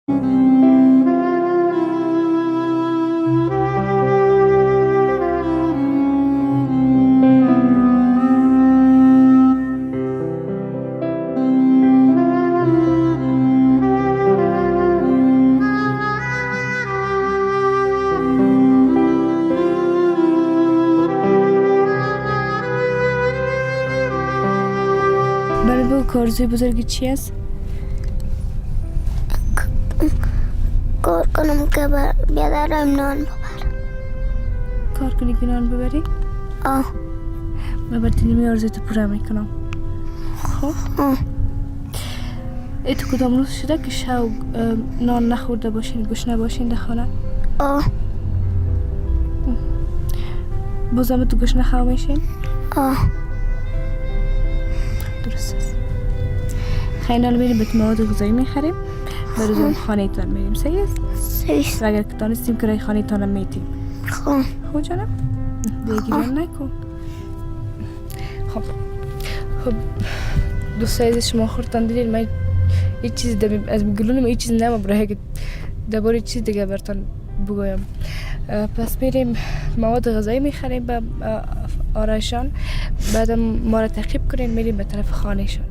برای بگو که آرزوی بزرگی چی است؟ کار کنم که بیادرم نان ببرم. کار کنی که نان ببری؟ آه. من برات نیمه آرزوی تو پوره میکنم. خب؟ آه. ای تو کدام روز شده که شو نان نخورده باشین، گشنه باشین در خانه؟ آه. بازم تو گشنه خو میشین؟ آه. درست است. خیلی حالا میریم به مواد غذایی میخریم، برای خانه تان میریم. صحیح است؟ صحیح است. و اگر که تانستیم کرای خانه تانم میتیم. خب. خب جانم دیگه گریان نکن. خب خب دوستای عزیز، شما خودتان دیدین من هیچ چیز از گلونم هیچ چیز نمه که درباره چیز دیگه براتون بگویم. پس میریم مواد غذایی میخریم به آرایشان، بعدم ما را تعقیب کنین، میریم به طرف خانهشان.